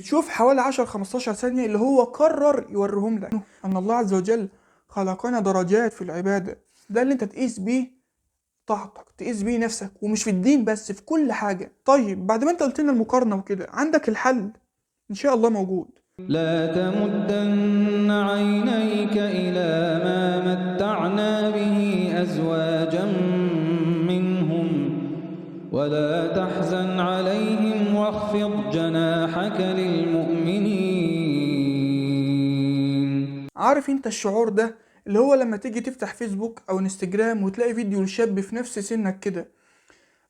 بتشوف حوالي 10 15 ثانية اللي هو قرر يوريهم لك. ان الله عز وجل خلقنا درجات في العبادة، ده اللي انت تقيس بيه طاعتك، تقيس بيه نفسك، ومش في الدين بس، في كل حاجة. طيب بعد ما انت قلت لنا المقارنة وكده، عندك الحل ان شاء الله موجود. لا تمدن عينيك إلى ما متعنا به أزواجا منهم ولا تحزن عليهم واخفض جناحك للمؤمنين. عارف انت الشعور ده اللي هو لما تيجي تفتح فيسبوك او انستجرام وتلاقي فيديو لشاب في نفس سنك كده،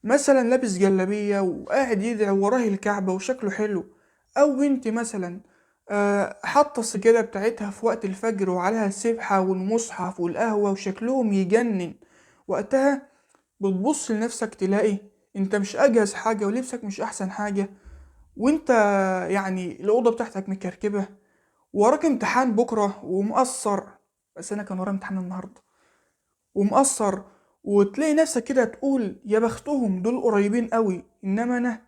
مثلا لابس جلابية وقاعد يدعي وراه الكعبة وشكله حلو، او بنت مثلا حاطة السجادة بتاعتها في وقت الفجر وعليها السبحة والمصحف والقهوة وشكلهم يجنن. وقتها بتبص لنفسك تلاقي انت مش اجهز حاجة ولبسك مش احسن حاجة، وانت يعني الأوضة بتاعتك مكركبة، وراك امتحان بكرة ومقصر، بس انا كان ورايا امتحان النهاردة ومقصر، وتلاقي نفسك كده تقول يا بختهم دول قريبين قوي، انما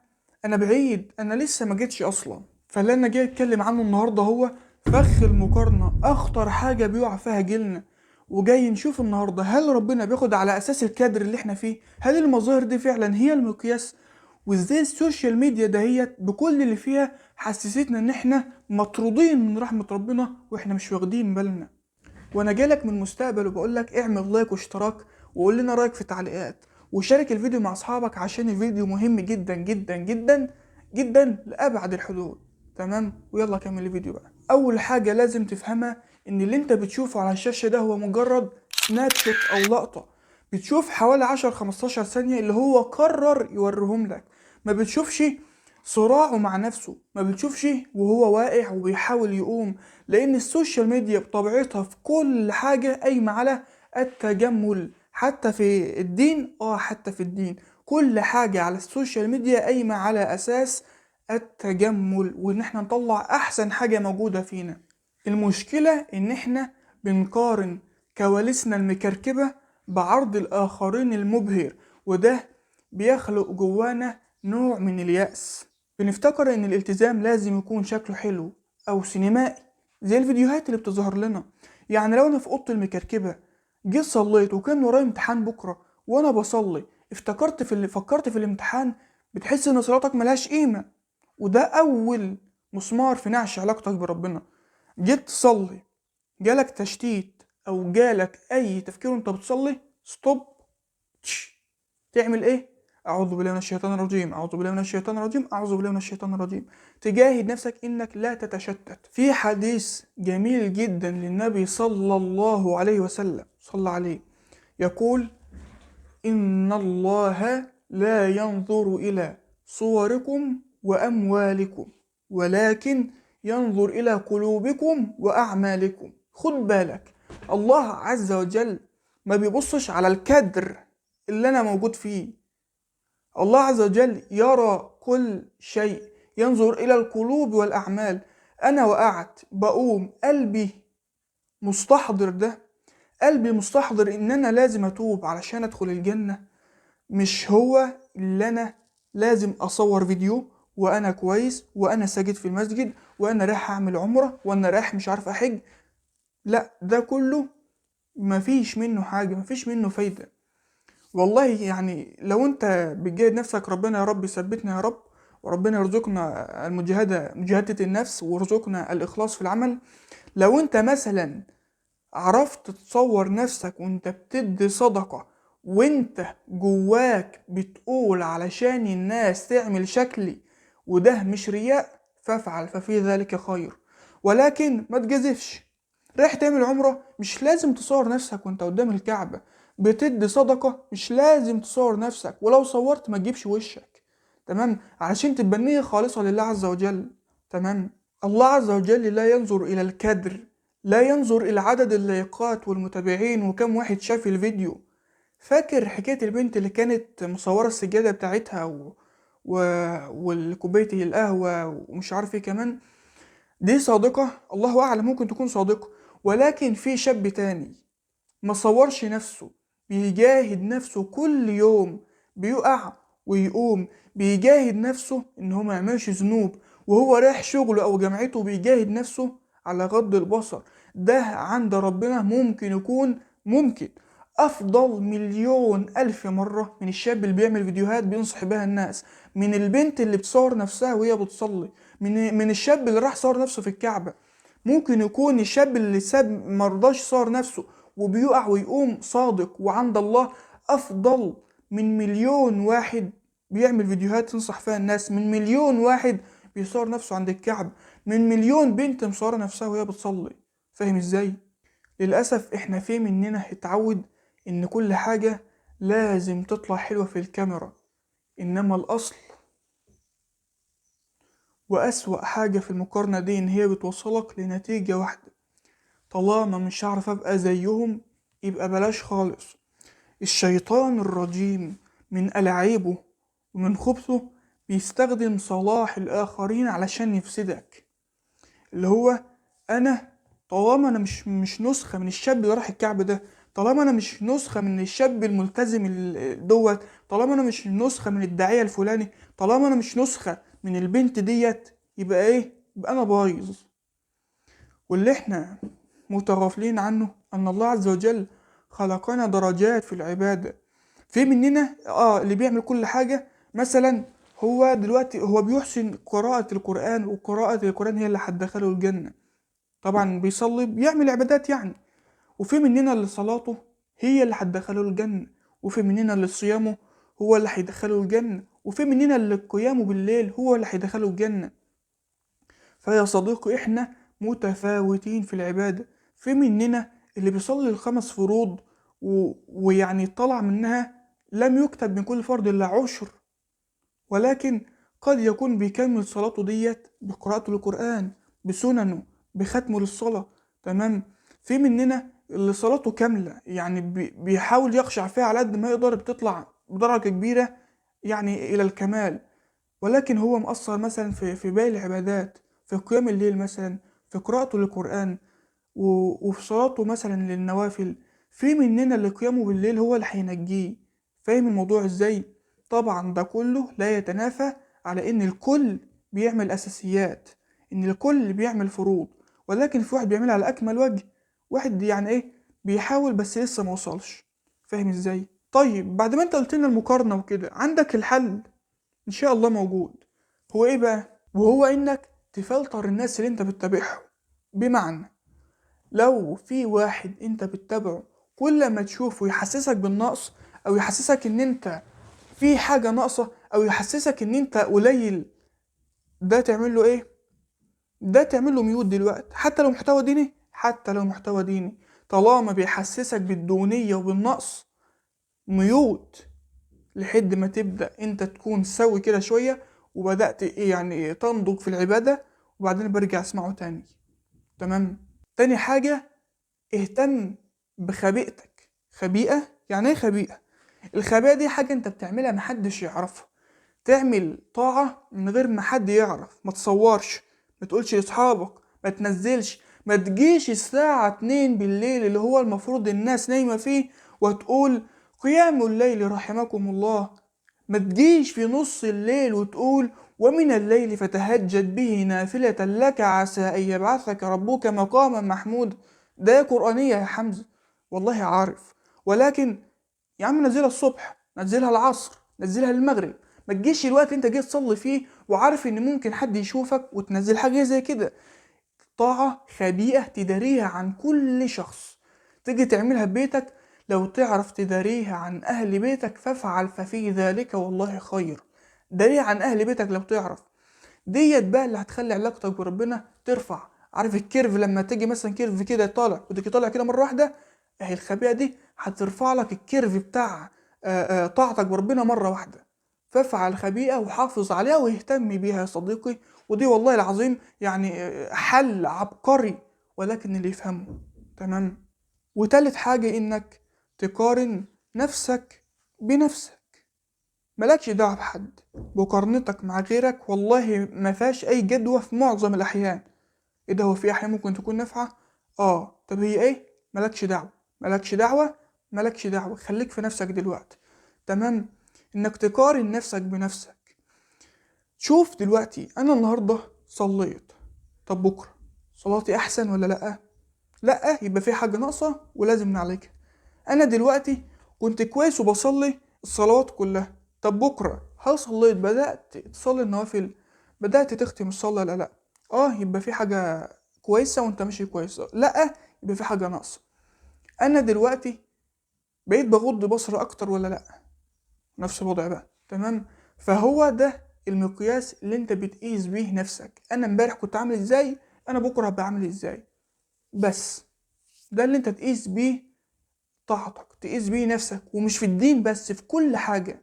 انا بعيد، انا لسه ما جيتش اصلا. فاللي انا جاي اتكلم عنه النهارده هو فخ المقارنة، اخطر حاجة بيقع فيها جيلنا. وجاي نشوف النهارده هل ربنا بياخد على اساس الكادر اللي احنا فيه؟ هل المظاهر دي فعلا هي المقياس؟ وازاي ال social media دهيت بكل اللي فيها حسستنا ان احنا مطرودين من رحمة ربنا واحنا مش واخدين بالنا؟ وانا جالك من المستقبل وبقول لك اعمل like واشتراك وقول لنا رايك في التعليقات، وشارك الفيديو مع اصحابك عشان الفيديو مهم جدا جدا جدا جدا لابعد الحدود. تمام، ويلا كمل الفيديو بقى. اول حاجة لازم تفهمها ان اللي انت بتشوفه على الشاشة ده هو مجرد snapshot او لقطة، بتشوف حوالي 10 15 ثانية اللي هو قرر يوريهم لك، ما بتشوفش صراعه مع نفسه، ما بتشوفش وهو واقع وبيحاول يقوم، لان ال social media بطبيعتها في كل حاجة قايمة على التجمل، حتى في الدين. حتى في الدين كل حاجة على ال social media قايمة على اساس التجمل، وان احنا نطلع احسن حاجة موجودة فينا. المشكلة ان احنا بنقارن كواليسنا المكركبة بعرض الاخرين المبهر، وده بيخلق جوانا نوع من اليأس. بنفتكر ان الالتزام لازم يكون شكله حلو او سينمائي زي الفيديوهات اللي بتظهر لنا. يعني لو انا في اوضتي المكركبة جيت صليت وكان ورايا امتحان بكرة، وانا بصلي افتكرت في اللي فكرت في الامتحان، بتحس ان صلاتك ملهاش قيمة، وده اول مسمار في نعش علاقتك بربنا. جيت تصلي جالك تشتيت او جالك اي تفكير وانت بتصلي، stop، تعمل ايه؟ اعوذ بالله من الشيطان الرجيم، اعوذ بالله من الشيطان الرجيم، اعوذ بالله من الشيطان الرجيم. تجاهد نفسك انك لا تتشتت. في حديث جميل جدا للنبي صلى الله عليه وسلم، صلى عليه، يقول ان الله لا ينظر الى صوركم واموالكم ولكن ينظر الى قلوبكم واعمالكم. خد بالك، الله عز وجل ما بيبصش على الكدر اللي انا موجود فيه. الله عز وجل يرى كل شيء، ينظر إلى القلوب والأعمال. أنا وقعت بقوم، قلبي مستحضر ده، قلبي مستحضر إن أنا لازم أتوب علشان أدخل الجنة، مش هو اللي أنا لازم أصور فيديو وأنا كويس وأنا ساجد في المسجد وأنا رايح أعمل عمرة وأنا رايح مش عارف أحج. لا، ده كله مفيش منه حاجة، مفيش منه فايدة. والله يعني لو انت بتجاهد نفسك، ربنا يا رب يثبتنا يا رب، وربنا يرزقنا المجاهدة، مجاهدة النفس، ويرزقنا الإخلاص في العمل. لو انت مثلا عرفت تصور نفسك وانت بتدي صدقة وانت جواك بتقول علشان الناس تعمل شكلي وده مش رياء، فافعل ففي ذلك خير، ولكن ما تجازفش. رايح تعمل عمرة مش لازم تصور نفسك وانت قدام الكعبة، بتدي صدقة مش لازم تصور نفسك، ولو صورت ما تجيبش وشك، تمام، علشان تبقى النية خالصة لله عز وجل. تمام، الله عز وجل لا ينظر إلى الكدر، لا ينظر إلى عدد اللايكات والمتابعين وكم واحد شاف الفيديو. فاكر حكاية البنت اللي كانت مصورة السجادة بتاعتها والكوباية القهوة ومش عارف ايه كمان؟ دي صادقة؟ الله أعلم، ممكن تكون صادقة، ولكن في شاب تاني ما صورش نفسه، بيجاهد نفسه كل يوم، بيقع ويقوم، بيجاهد نفسه ان هو ما يعملش ذنوب، وهو رايح شغله أو جامعته بيجاهد نفسه على غض البصر، ده عند ربنا ممكن يكون ممكن أفضل مليون ألف مرة من الشاب اللي بيعمل فيديوهات بينصح بها الناس، من البنت اللي بتصور نفسها وهي بتصلي، من الشاب اللي راح صور نفسه في الكعبة. ممكن يكون الشاب اللي ساب مرضاش صور نفسه وبيقع ويقوم صادق وعند الله أفضل من مليون واحد بيعمل فيديوهات ينصح فيها الناس، من مليون واحد بيصور نفسه عند الكعب، من مليون بنت مصورة نفسها وهي بتصلي. فاهم ازاي؟ للأسف احنا في مننا اتعود ان كل حاجة لازم تطلع حلوة في الكاميرا، انما الاصل واسوأ حاجة في المقارنة دي ان هي بتوصلك لنتيجة واحدة، طالما مش هعرف ابقى زيهم يبقى بلاش خالص. الشيطان الرجيم من ألاعيبه ومن خبثه بيستخدم صلاح الآخرين علشان يفسدك، اللي هو أنا طالما أنا مش نسخة من الشاب اللي راح الكعب ده، طالما أنا مش نسخة من الشاب الملتزم دوت، طالما أنا مش نسخة من الداعية الفلاني، طالما أنا مش نسخة من البنت ديت، يبقى إيه؟ يبقى أنا بايظ. واللي إحنا متغافلين عنه أن الله عز وجل خلقنا درجات في العبادة. في مننا اللي بيعمل كل حاجة، مثلا هو دلوقتي هو بيحسن قراءة القرآن، وقراءة القرآن هي اللي هتدخله الجنة، طبعا بيصلي بيعمل عبادات يعني. وفي مننا اللي صلاته هي اللي هتدخله الجنة، وفي مننا اللي صيامه هو اللي هيدخله الجنة، وفي مننا اللي قيامه بالليل هو اللي هيدخله الجنة. فيا صديقي احنا متفاوتين في العبادة. في مننا اللي بيصلي الخمس فروض ويعني طلع منها لم يكتب من كل فرض إلا 10، ولكن قد يكون بيكمل صلاته ديت بقراءته للقرآن، بسننه، بختمه للصلاة. تمام. في مننا اللي صلاته كاملة، يعني بيحاول يخشع فيها على قد ما يقدر، بتطلع بدرجة كبيرة يعني إلى الكمال، ولكن هو مقصر مثلا في باقي العبادات، في قيام الليل مثلا، في قراءته للقرآن، وفي صلاته مثلا للنوافل. في مننا اللي قيامه بالليل هو اللي هينجيه. فاهم الموضوع ازاي؟ طبعا ده كله لا يتنافى على ان الكل بيعمل اساسيات، ان الكل بيعمل فروض، ولكن في واحد بيعملها على اكمل وجه، واحد يعني ايه بيحاول بس لسه ما وصلش. فاهم ازاي؟ طيب بعد ما انت قلت لنا المقارنة وكده، عندك الحل ان شاء الله موجود. هو ايه بقى؟ وهو انك تفلتر الناس اللي انت بتتابعهم. بمعنى لو في واحد انت بتتابعه كل ما تشوفه يحسسك بالنقص، او يحسسك ان انت في حاجة ناقصة، او يحسسك ان انت قليل، ده تعمل له ايه؟ ده تعمل له ميوت دلوقتي، حتى لو محتوى ديني، حتى لو محتوى ديني، طالما بيحسسك بالدونية وبالنقص ميوت، لحد ما تبدأ انت تكون سوي كده شوية وبدأت ايه يعني تنضج في العبادة، وبعدين برجع اسمعه تاني. تمام. تاني حاجة، اهتم بخبيئتك. خبيئة يعني ايه خبيئة؟ الخبيئة دي حاجة انت بتعملها محدش يعرفها، تعمل طاعة من غير ما حد يعرف، ما تصورش، ما تقولش لاصحابك، ما تنزلش، ما تجيش الساعة 2 بالليل اللي هو المفروض الناس نايمة فيه وتقول قيام الليل رحمكم الله، ما تجيش في نص الليل وتقول ومن الليل فتهجد به نافلة لك عسى أن يبعثك ربك مقاما محمود. ده قرآنية يا حمزة، والله عارف، ولكن يا عم نزلها الصبح، نزلها العصر، نزلها المغرب، ما تجيش الوقت انت جاي تصلي فيه وعارف ان ممكن حد يشوفك وتنزل حاجة زي كده. طاعة خبيئة تداريها عن كل شخص، تيجي تعملها ببيتك، لو تعرف تداريها عن أهل بيتك فافعل، ففي ذلك والله خير. داريها عن أهل بيتك لو تعرف، ديت بقى اللي هتخلي علاقتك بربنا ترفع. عارف ال curve لما تيجي مثلا curve كده طالع وتيجي طالع كده مرة واحدة، اهي الخبيئة دي هترفع لك ال curve بتاع طاعتك بربنا مرة واحدة. فافعل خبيئة وحافظ عليها واهتم بيها يا صديقي، ودي والله العظيم يعني حل عبقري، ولكن اللي يفهمه. تمام. وتالت حاجة، انك تقارن نفسك بنفسك، مالكش دعوة بحد، مقارنتك مع غيرك والله ما فيهاش اي جدوى في معظم الاحيان. ايه ده، هو في احيان ممكن تكون نافعة؟ طب هي ايه؟ مالكش دعوة، مالكش دعوة، مالكش دعوة، خليك في نفسك دلوقتي. تمام. انك تقارن نفسك بنفسك. شوف دلوقتي انا النهاردة صليت، طب بكرة صلاتي أحسن ولا لأ؟ لأ، يبقى في حاجة ناقصة ولازم نعالجها. أنا دلوقتي كنت كويس وبصلي الصلوات كلها، طب بكرة هل صليت، بدأت تصلي النوافل، بدأت تختم الصلاة ولا لأ؟ يبقى في حاجة كويسة وانت ماشي كويس. لأ، يبقى في حاجة ناقصة. أنا دلوقتي بقيت بغض بصري أكتر ولا لأ؟ نفس الوضع بقى، تمام؟ فهو ده المقياس اللي انت بتقيس بيه نفسك. انا امبارح كنت عامل ازاي، انا بكره هبقى عامل ازاي. بس ده اللي انت تقيس بيه طاعتك، تقيس بيه نفسك، ومش في الدين بس، في كل حاجة.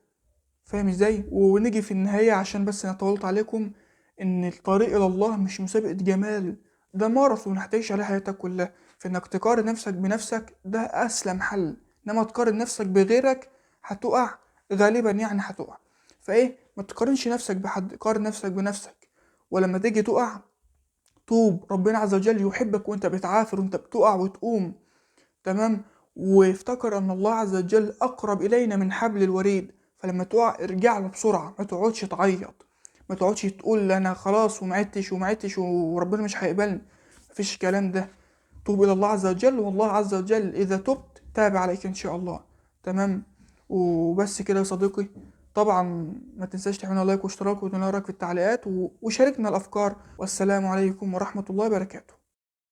فاهم ازاي؟ ونيجي في النهاية، عشان بس انا طولت عليكم، ان الطريق الى الله مش مسابقة جمال، ده ماراثون هتعيش عليه حياتك كلها. فانك تقارن نفسك بنفسك ده اسلم حل، انما تقارن نفسك بغيرك هتقع غالبا، يعني هتقع. فايه، ما تقارنش نفسك بحد، قارن نفسك بنفسك. ولما تيجي تقع توب، ربنا عز وجل يحبك وانت بتعافر وانت بتقع وتقوم، تمام؟ وافتكر ان الله عز وجل اقرب الينا من حبل الوريد، فلما تقع ارجع له بسرعة، ما تقعدش تعيط، ما تقعدش تقول انا خلاص ومعدتش ومعدتش وربنا مش هيقبلني، مفيش الكلام ده. توب الى الله عز وجل، والله عز وجل اذا تبت تاب عليك ان شاء الله، تمام؟ وبس كده يا صديقي. طبعا ما تنساش تعملنا لايك واشتراك وتقولنا رأيك في التعليقات وشاركنا الافكار. والسلام عليكم ورحمة الله وبركاته.